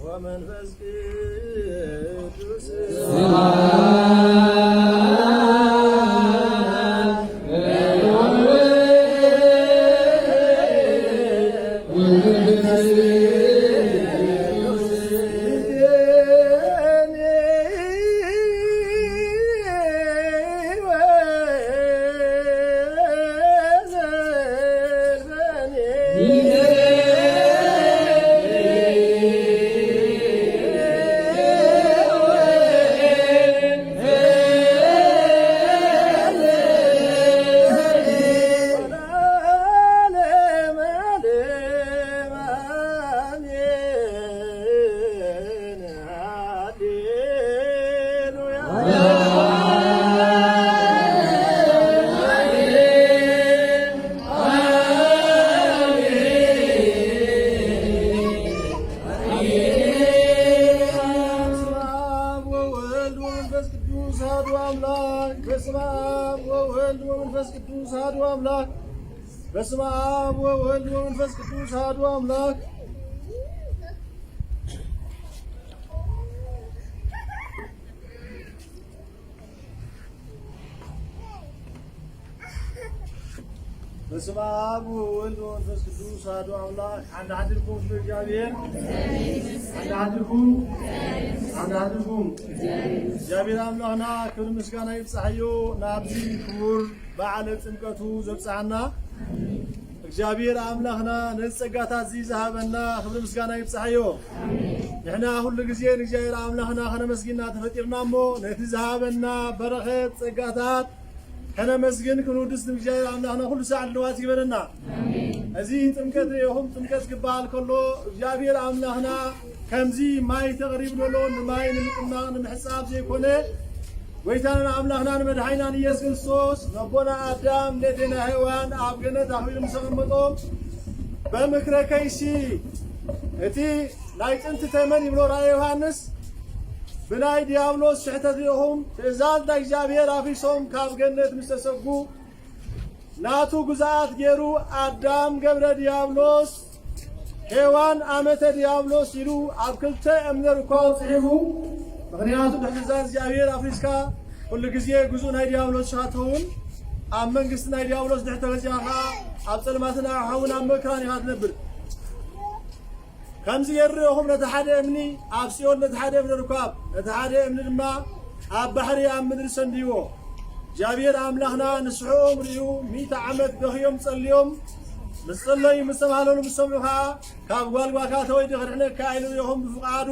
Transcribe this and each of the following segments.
ወመንፈስ ቅዱስ በስመ አብ ወወልድ ወመንፈስ ቅዱስ አሐዱ አምላክ። በስመ አብ ወወልድ ወመንፈስ ቅዱስ አሐዱ አምላክ። በስመ አብ ወወልድ ወመንፈስ ቅዱስ አሐዱ አምላክ። በስመ አብ ወወልድ ወመንፈስ ቅዱስ አሐዱ አምላክ። አንድ አድርጉ። ስለ እግዚአብሔር አንድ አድርጉ። አንድ አድርጉ። እግዚኣብሔር ኣምላኽና ክብሪ ምስጋና ይብጻሕዮ፣ ናብዚ ክቡር በዓለ ጥምቀቱ ዘብጽሓና። እግዚኣብሔር ኣምላኽና ነዚ ጸጋታት እዚ ዝሃበና ክብሪ ምስጋና ይብጻሕዮ። ንሕና ኩሉ ግዜ ንእግዚኣብሔር ኣምላኽና ከነመስግና ተፈጢርና እሞ፣ ነቲ ዝሃበና በረኸት ጸጋታት ከነመስግን ክንውድስ ንእግዚኣብሔር ኣምላኽና ኩሉ ሳዕ ድልዋት ይበለና። እዚ ጥምቀት ርኢኹም፣ ጥምቀት ክበሃል ከሎ እግዚኣብሔር ኣምላኽና ከምዚ ማይ ተቕሪቡ ዘሎ ንማይ ንምጥማቕ ንምሕጻብ ዘይኮነ፣ ጎይታናን ኣምላኽናን መድሓኒናን ኢየሱስ ክርስቶስ ነቦና ኣዳም ነዴና ሄዋን ኣብ ገነት ኣኽቢሩ ምስ ኣቐመጦም፣ በምክረ ከይሲ እቲ ናይ ጥንቲ ተመን ይብሎ ራእየ ዮሃንስ፣ ብናይ ዲያብሎስ ስሕተት ርኢኹም ትእዛዝ ናይ እግዚኣብሔር ኣፍሪሶም ካብ ገነት ምስ ተሰጉ፣ ናቱ ግዝኣት ገይሩ ኣዳም ገብረ ዲያብሎስ፣ ሄዋን ኣመተ ዲያብሎስ ኢሉ ኣብ ክልተ እምነ ርኳ ጽሒፉ። ምኽንያቱ ድሕሪ ትእዛዝ እግዚኣብሔር ኣፍሪስካ ኩሉ ግዜ ግዙእ ናይ ዲያብሎስ ኢኻ ትኸውን። ኣብ መንግስቲ ናይ ዲያብሎስ ድሕሪ ተገዚእካ ኸኣ ኣብ ጸልማትን ኣብ ሓውን ኣብ መከራን ኢኻ ትነብር። ከምዚ ገይሩ ርኢኹም ነቲ ሓደ እምኒ ኣብ ሲኦል፣ ነቲ ሓደ እምኒ ርኳብ፣ ነቲ ሓደ እምኒ ድማ ኣብ ባሕሪ ኣብ ምድሪ ሰንድይዎ። እግዚኣብሔር ኣምላኽና ንስሕኦም ርእዩ፣ ሚእቲ ዓመት በኽዮም ጸልዮም፣ ምስ ጸለዩ፣ ምስ ተማህለሉ፣ ምስ ሰምዑ ኸኣ፣ ካብ ጓልጓታ ተወሊደ ከድሕነካ ኢሉ ርኢኹም ብፍቓዱ፣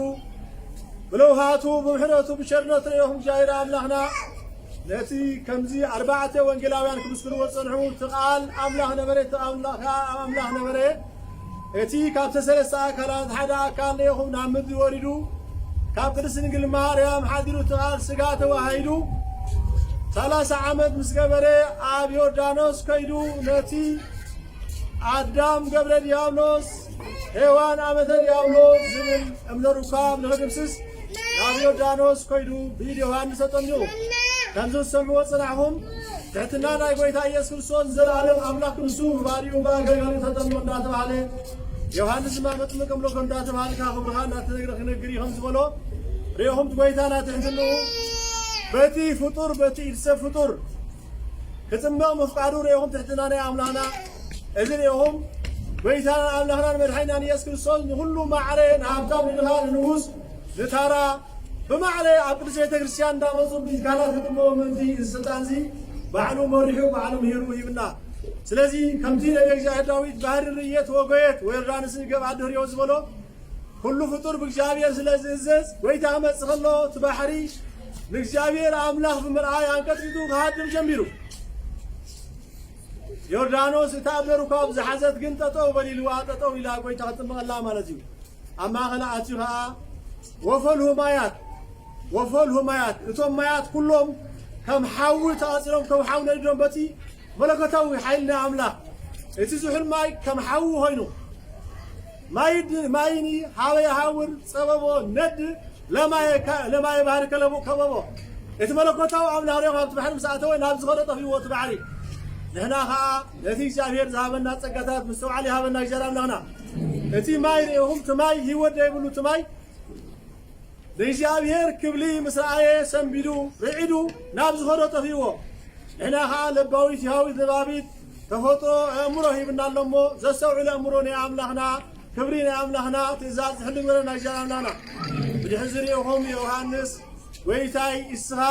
ብለውሃቱ፣ ብምሕረቱ፣ ብቸርነቱ ርኢኹም እግዚኣብሔር ኣምላኽና ነቲ ከምዚ ኣርባዕተ ወንጌላውያን ክምስክርዎ ዝጸንሑ፣ እቲ ቃል ኣምላኽ ነበረ፣ እቲ ኣምላኽ ከኣ ኣብ ኣምላኽ ነበረ። እቲ ካብ ተሰለስተ ኣካላት ሓደ ኣካል ርኢኹም ናብ ምድሪ ወሪዱ፣ ካብ ቅድስቲ ድንግል ማርያም ሓዲሩ፣ እቲ ቃል ስጋ ተዋሂዱ፣ ሰላሳ ዓመት ምስ ገበረ ኣብ ዮርዳኖስ ከይዱ ነቲ ኣዳም ገብረ ዲያብሎስ፣ ሔዋን ኣመተ ዲያብሎስ ዝብል እምነ ሩካብ ንኽድምስስ ናብ ዮርዳኖስ ከይዱ ብኢድ ዮሃንስ ተጠሚቑ። ከምዚ ዝሰምዕዎ ጽናሕኹም ትሕትና ናይ ጎይታ ኢየሱስ ክርስቶስ ንዘለኣለም ኣምላኽ ክንሱ ብባህሪኡ ብኣገልጋሊ ተጠምቑ እንዳተባህለ፣ ዮሃንስ ድማ መጥምቅ እምለኮ እንዳተባህልካ ክብርኻ እንዳተነግረ ክነግር እዩ ከም ዝበሎ ርኢኹም፣ ጎይታና ትሕትንኡ በቲ ፍጡር፣ በቲ ኢድ ሰብ ፍጡር ክጥመቕ ምፍቃዱ ርኢኹም፣ ትሕትና ናይ ኣምላኽና እዚ ርኢኹም። ጎይታናን ኣምላኽናን መድሓኒናን ኢየሱስ ክርስቶስ ንኹሉ ማዕረ፣ ንሃብታም ንድኻ፣ ንንጉስ ንታራ ብማዕረ ኣብ ቅድስት ቤተ ክርስቲያን እንዳመፁ ብካህናት ክጥመቑ ምእንቲ እዚ ስልጣን እዚ ባዕሉ መሪሑ ባዕሉ ምሂሩ ሂብና። ስለዚ ከምቲ ነቢየ እግዚኣብሔር ዳዊት ባህሪ ርእየት ወጎየት ወዮርዳኖስን ገብኣ ድህርዮ ዝበሎ ኩሉ ፍጡር ብእግዚኣብሔር ስለ ዝእዘዝ፣ ጎይታ ክመጽእ ከሎ እቲ ባሕሪ ንእግዚኣብሔር ኣምላኽ ብምርኣይ ኣንቀጥቂጡ ክሃድም ጀሚሩ። ዮርዳኖስ እታ ኣብ ነሩካብ ዝሓዘት ግን ጠጠው በል ኢልዋ፣ ጠጠው ኢላ ጎይታ ክትጥመቐላ ማለት እዩ። ኣብ ማእኸላ ኣትዩ ኸዓ ወፈል ሁማያት፣ ወፈል ሁማያት፣ እቶም ማያት ኩሎም ከም ሓዊ ተቓጺሎም፣ ከም ሓዊ ነዲዶም በቲ መለኮታዊ ሓይሊ ናይ ኣምላኽ። እቲ ዝሑል ማይ ከም ሓዊ ኾይኑ፣ ማይ ድ-፣ ማይኒ ሃበ የሃውር ጸበቦ ነድ ለማየ ከ-፣ ለማየ ባህሪ ከለቡ ከበቦ። እቲ መለኮታዊ ኣምላኽ ርኦም ኣብቲ ባሕሪ ምስ ኣተወ ናብ ዝኸዶ ጠፊእዎ እቲ ባሕሪ። ንሕና ኸዓ ነቲ እግዚኣብሔር ዝሃበና ጸጋታት ምስትውዓል ይሃበና እግዚኣብሔር ኣምላኽና። እቲ ማይ ርኢኹም፣ እቲ ማይ ህይወት ዘይብሉ እቲ ማይ ንእግዚኣብሔር ክብሊ ምስ ረኣየ ሰንቢዱ ርዒዱ ናብ ዝኸዶ ጠፊእዎ። ንሕና ኸዓ ለባዊት ይሃዊት ለባቢት ተፈጥሮ ኣእምሮ ሂብና ኣሎ እሞ ዘስተውዕል ኣእምሮ ናይ ኣምላኽና ክብሪ ናይ ኣምላኽና ትእዛዝ ዝሕሉ ግበረና እግዚኣብሔር ኣምላኽና። ብድሕሪ ዝርኢኹም ዮሃንስ ጎይታይ እስኻ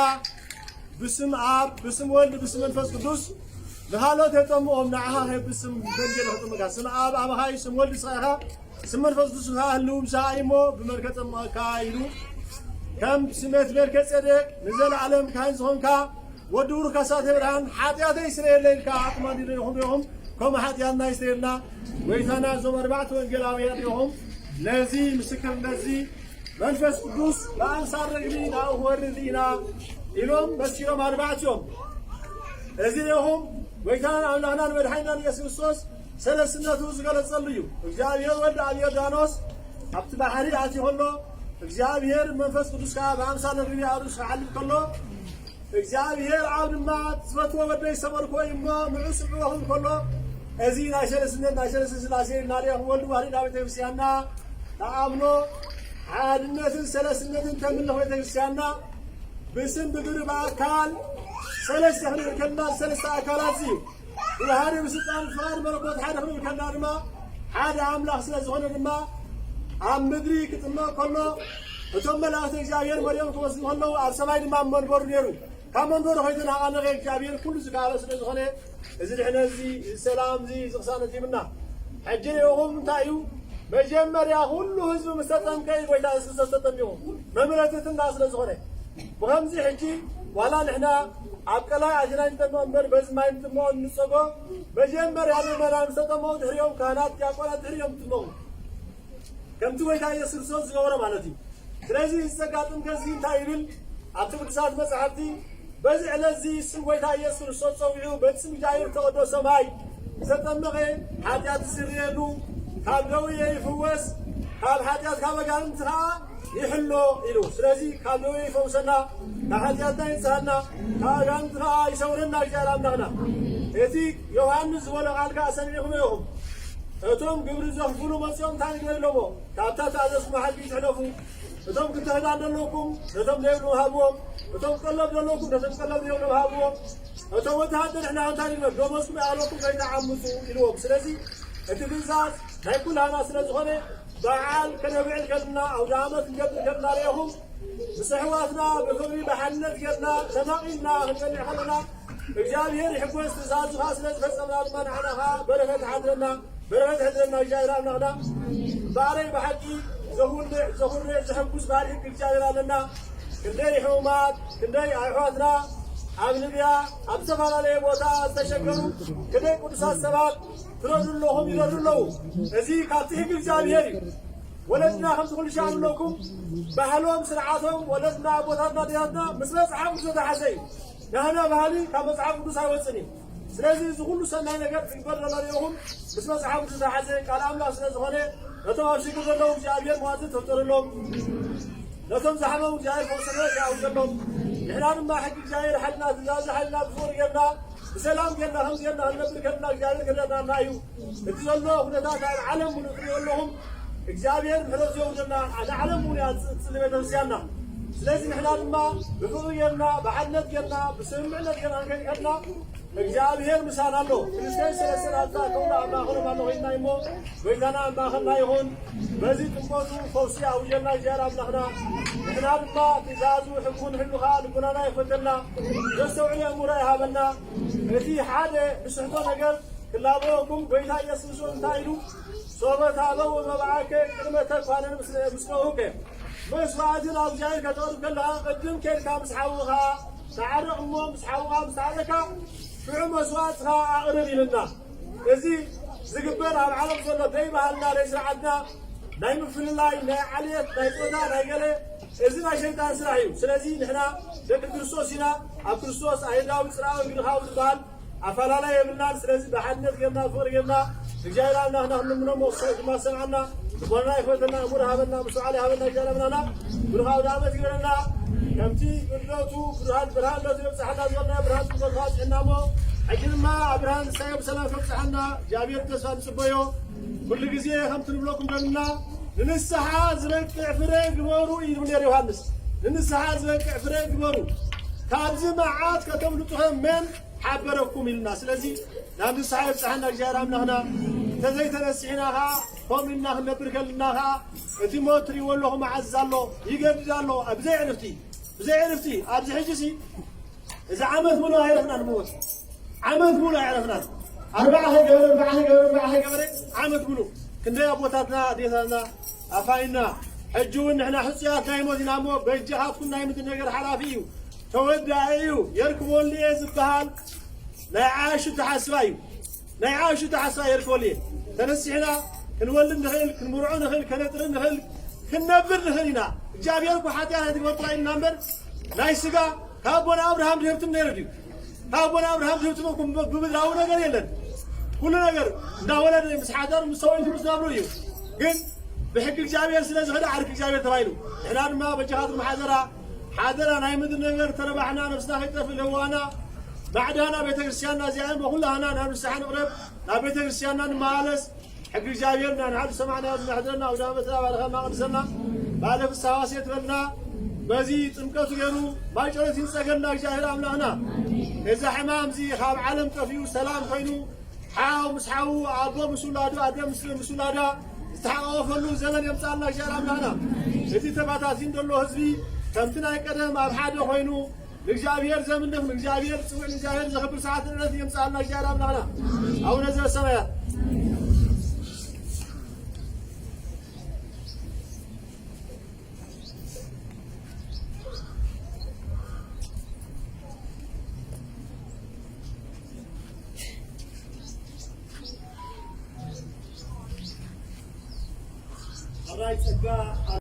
ብስም ኣብ ብስም ወልድ ብስም መንፈስ ቅዱስ ንኻልኦት የጠምቖም ንዓኻ ከ ብስም ወንጌል ክጥምቃ ስም ኣብ ኣባኻ እዩ ስም ወልድ እስኻ ኢኻ ስም መንፈስ ቅዱስ ኸዓ ህልው ምሳኻ እዩ እሞ ብመን ከጠምቐካ ኢሉ ከም ስመት መልከ ጼዴቅ ንዘለዓለም ካህን ዝኾንካ ወዲ ብሩክ ኣሳተ ብርሃን ሓጢኣተይ ስረየለይ ኢልካ ኣጥማን ኢሉ ኢኹም ዲኹም ከምኡ ሓጢኣትና ይስረየልና። ጎይታና እዞም ኣርባዕተ ወንጌላውያን ኢኹም ነዚ ምስክርነት እዚ መንፈስ ቅዱስ ብኣንሳር ርግቢ ናብኡ ክወርድ ርኢና ኢሎም መስኪሮም ኣርባዕቲኦም። እዚ ኢኹም ጎይታናን ኣምላኽናን መድሓኒናን ኢየሱስ ክርስቶስ ሰለስትነቱ ዝገለጸሉ እዩ። እግዚኣብሔር ወልድ ኣብ ዮርዳኖስ ኣብቲ ባሕሪ ኣትዩ ከሎ እግዚኣብሔር መንፈስ ቅዱስ ከዓ ብኣምሳል ርግቢ ኣብ ርእሱ ክሓልፍ ከሎ እግዚኣብሔር ኣብ ድማ ዝፈትዎ ወደይ ሰመርኮ እዩ እሞ ንዑ ስምዕዎ ክብል ከሎ እዚ ናይ ሰለስትነት ናይ ሰለስተ ስላሴ እናርኣኹም ወልድ ዋህድ ናብ ቤተክርስትያንና ተኣምኖ ሓድነትን ሰለስትነትን ተምልኽ ቤተክርስትያንና ብስም ብግብሪ ብኣካል ሰለስተ ክንብል ከለና ሰለስተ ኣካላት እዩ። ብባህሪ ብስልጣን ፍቓድ መለኮት ሓደ ክንብል ከለና ድማ ሓደ ኣምላኽ ስለ ዝኾነ ድማ ኣብ ምድሪ ክጥመቕ ከሎ እቶም መላእኽቲ እግዚኣብሔር መሪኦም ክወስዱ ከለዉ ኣብ ሰማይ ድማ መንበሩ ነይሩ። ካብ መንበሩ ከይተናቓነቐ እግዚኣብሔር ኩሉ ዝከኣሎ ስለ ዝኾነ እዚ ድሕነት እዚ እዚ ሰላም እዚ እዚ ቅሳነት ሂብና። ሕጂ ርኢኹም እንታይ እዩ መጀመርያ ኩሉ ህዝቢ ምስ ተጠምቀ እዩ ጎይታ የሱስ ክርስቶስ ተጠሚቑ መምረቲ ትንዳ ስለ ዝኾነ ብኸምዚ ሕጂ ዋላ ንሕና ኣብ ቀላይ ኣቲና ንጠምቕ እምበር በዚ ማይ ንጥምቖ ንጸጎ መጀመርያ ምእመናን ምስ ተጠመቑ ድሕሪኦም ካህናት ዲያቆናት ድሕሪኦም ይጥመቑ ከምቲ ጎይታ የሱስ ክርስቶስ ዝገበሮ ማለት እዩ። ስለዚ እዚ ጸጋ ጥምቀት እዚ እንታይ ይብል ኣብቲ ቅዱሳት መጻሕፍቲ በዚ ዕለት እዚ ስም ጎይታ ኢየሱስ ክርስቶስ ጸዊዑ በቲ ስም እግዚኣብሔር ተቐደሰ ማይ ዝተጠመቐ ሓጢኣት ዝስርየሉ ካብ ደዌ ይፍወስ ካብ ሓጢኣት ካብ ኣጋንንቲ ኸዓ ይሕሎ ኢሉ ስለዚ ካብ ደዌ ይፈውሰና ካብ ሓጢኣትና ይንጽሃና ካብ ኣጋንንቲ ኸዓ ይሰውረና እግዚኣብሔር ኣምላኽና እቲ ዮሃንስ ዝበሎ ቃል ከዓ ሰሚዕኹም ኢኹም እቶም ግብሪ ዘኽፍሉ መጺኦም እንታይ ንግበር ኣለዎ ካብታ ተኣዘዝኩም ሓቂ ትሕለፉ እቶም ክልተ ክዳን ዘለኩም ነቶም ዘይብሎም ሃብዎም፣ እቶም ቀለብ ዘለኩም ነቶም ቀለብ ዘይብሎም ሃብዎም፣ እቶም ወተሃደር ንሕና እንታይ ንግበር ደሞዝኩም ይኣለኩም ከይና ዓምፁ ኢልዎም። ስለዚ እቲ ትእዛዝ ናይ ኩላህና ስለ ዝኾነ በዓል ከነብዕል ከልና ኣውደ ዓመት ክንገብር ከልና ርኢኹም ምስ ኣሕዋትና ብፍቕሪ ብሓድነት ጌርና ተማቒልና ክንበልዕ ከለና እግዚኣብሔር ይሕጎስ ትእዛዙ ኸዓ ስለ ዝፈጸምና ድማ ንዓና ኸዓ በረኸት ይሓድረና። በረኸት ሕድረና እግዚኣብሔር ኣምላኽና ባዕለይ ብሓቂ ዘኹልዕ ዘኹርዕ ዘሐጉስ ባህሪ ህግ እግዚኣብሔር ኣለና። ክንደይ ሕሙማት ክንደይ ኣሕዋትና ኣብ ልብያ ኣብ ዝተፈላለየ ቦታ ዝተሸገሩ ክንደይ ቅዱሳት ሰባት ትረዱ ኣለኹም ይረዱ ኣለዉ። እዚ ካብቲ ህግ እግዚኣብሔር እዩ። ወለድና ከምዚ ኩሉ ሻዕ ኣለኩም ባህሎም ስርዓቶም ወለድና ኣቦታትና ኣዴታትና ምስ መፅሓፍ ዝተተሓዘ እዩ። ናህና ባህሊ ካብ መፅሓፍ ቅዱስ ኣይወፅን እዩ። ስለዚ እዚ ኩሉ ሰናይ ነገር ዝግበር ዘሎ ርኢኹም ምስ መጽሓፍ ዝተሓዘ ቃል ኣምላኽ ስለ ዝኾነ ነቶም ኣብ ሽግር ዘለዉ እግዚኣብሔር መዋጽእ ተፍጠረሎም፣ ነቶም ዝሓመሙ እግዚኣብሔር ፈውስና ይኣውጀሎም። ንሕና ድማ ሕጊ እግዚኣብሔር ሓልና ትእዛዙ ሓልና ብፍቕሪ ጌርና ብሰላም ጌርና ከም ጌርና ክንነብር ከለና እግዚኣብሔር ክረዳና እዩ። እቲ ዘሎ ኩነታት ኣብ ዓለም ሙሉእ ትሪኦ ኣለኹም እግዚኣብሔር ምሕረቱ የውርደልና። ንዓለም ሙሉእ እያ ትጽሊ ቤተክርስትያንና። ስለዚ ንሕና ድማ ብፍቕሪ ጌርና ብሓድነት ጌርና ብስምምዕነት ጌርና ንከይድ ከለና እግዚኣብሔር ምሳና ኣሎ። ክልተ ሰለስተ ናብታ ከውላ ኣብ ማእኸሎም ኣሎ ኮይንና እሞ ጎይታና ኣብ ማእኸልና ይኹን። በዚ ጥምቀቱ ፈውሲ ኣውጀልና እግዚኣብሔር ኣምላኽና። ንሕና ድማ ትእዛዙ ሕጉ ንሕሉ ኸዓ ልቡናና ይፈተልና። ዘስተውዕል ኣእምሮ ይሃበና። እቲ ሓደ ንስሕቶ ነገር ክላበወኩም ጎይታ ኢየሱስ እንታይ ኢሉ? ሶበ ታበው መባኣከ ቅድመ ተኳነን ምስለ ምስለውከ መስዋዕትን ኣብ እግዚኣብሔር ከተቕርብ ከለኻ ቅድም ኬድካ ምስ ሓውኻ ተዓረቕ እሞ ምስ ሓውኻ ምስ ተዓረካ ሽዑ መስዋዕትኻ ኣቕርብ ኢልና። እዚ ዝግበር ኣብ ዓለም ዘሎ ደይ ባህልና ደይ ስርዓትና ናይ ምፍልላይ ናይ ዓልየት ናይ ጾታ ናይ ገለ እዚ ናይ ሸይጣን ስራሕ እዩ። ስለዚ ንሕና ደቂ ክርስቶስ ኢና። ኣብ ክርስቶስ ኣይሁዳዊ ጽርኣዊ ግሪኻዊ ዝበሃል ኣፈላላይ የብልናን። ስለዚ ብሓድነት ጌርና ፍቕሪ ጌርና እግዚኣብሔር ኣምላኽና ክንልምኖ መወሰኒ ድማ ሰምዓና። ዝኾንና ይፈተና እሙር ሃበና ምስ በዓል ሃበና እግዚኣብሔር ኣምላኽና ብሩኽ ኣውደ ዓመት ይግበረና። ከምቲ ብልደቱ ብርሃን ብርሃን ለቱ የብፅሓና ዝበልና ብርሃን ትንበልካ ፅሕና እሞ ሕጂ ድማ ኣብ ብርሃን ንሳዮ ብሰላም ከብፅሓና እግዚኣብሔር ተስፋ ንፅበዮ። ኩሉ ግዜ ከምቲ ንብለኩም ዘለና ንንስሓ ዝበቅዕ ፍረ ግበሩ እዩ ዝብል ነይሩ ዮሃንስ። ንንስሓ ዝበቅዕ ፍረ ግበሩ፣ ካብዚ መዓት ከተምልጡ ከ መን ሓበረኩም ኢልና። ስለዚ ናብ ንስሓ የብፅሓና እግዚኣብሔር ኣምላኽና። እንተዘይተነሲሕና ኸዓ ከምኡ ኢልና ክንነብር ከልና ኸዓ እቲ ሞት ትሪእዎ ኣለኹም መዓዝ ኣሎ ይገድድ ኣሎ። ብዘይ ዕርፍቲ ብዘይ ዕርፍቲ ኣብዚ ሕጂ ሲ እዚ ዓመት ሙሉእ ኣይረኽናን ብሞት። ዓመት ሙሉእ ኣይረኽናን። ኣርባዓ ከይገበረ ኣርባዓ ከይገበረ ኣርባዓ ከይገበረ ዓመት ሙሉእ ክንደይ ኣቦታትና ኣዴታትና ኣፋይና። ሕጂ እውን ንሕና ሕፁያት ናይ ሞት ኢና እሞ በጃኻትኩም ናይ ምድሪ ነገር ሓላፊ እዩ፣ ተወዳኢ እዩ። የርክቦልየ ዝበሃል ናይ ዓያሹ ተሓስባ እዩ። ናይ ዓያሹ ተሓስባ የርክቦልየ። ተነሲሕና ክንወልድ ንኽእል፣ ክንምርዖ ንኽእል፣ ከነጥሪ ንኽእል፣ ክንነብር ንኽእል ኢና። እግዚኣብሔር እኮ ሓጢኣት ኣይትግበር ጥራይ ኢልና እምበር ናይ ስጋ ካብ ኣቦና ኣብርሃም ድህብትም ነይሩ ድዩ? ካብ ኣቦና ኣብርሃም ድህብትም እኮ ብ- ብምድራዊ ነገር የለን። ኩሉ ነገር እንዳወለደ ምስ ሓዳሩ ምስ ሰበይቱ ምስ ነብሩ እዩ። ግን ብሕጊ እግዚኣብሔር ስለ ዝኸደ ዓርኪ እግዚኣብሔር ተባሂሉ። ንሕና ድማ በጃኻትኩም ሓደራ ሓደራ ናይ ምድሪ ነገር ተረባሕና ነብስና ከይጠፍእ ለዋና ማዕዳና ቤተክርስትያንና እዚኣ እሞ ኩላህና ናብ ንስሓ ንቕረብ፣ ናብ ቤተክርስትያንና ንመላለስ። ሕጊ እግዚኣብሔር ንሕና ዝሰማዕናዮ ዝመሕደና ኣውደ ዓመትና ባርኸና ቅድሰና ባለ ፍስሓ ዋሴ ትበልና። በዚ ጥምቀቱ ገይሩ ማይ ጨረት ይንጸገልና እግዚኣብሔር ኣምላኽና። እዚ ሕማም እዚ ካብ ዓለም ጠፊኡ ሰላም ኮይኑ ሓው ምስ ሓው ኣቦ ምስ ውላዱ ኣደ ምስ ምስ ውላዳ ዝተሓቋቆፈሉ ዘመን የምጻልና እግዚኣብሔር ኣምላኽና። እቲ ተባታቲን ዘሎ ህዝቢ ከምቲ ናይ ቀደም ኣብ ሓደ ኮይኑ ንእግዚኣብሔር ዘምልኽ ንእግዚኣብሔር ዝጽውዕ ንእግዚኣብሔር ዘኽብር ሰዓት ዕለት የምጻልና እግዚኣብሔር ኣምላኽና። ኣቡነ ዘበሰማያት ኣራይ ጸጋ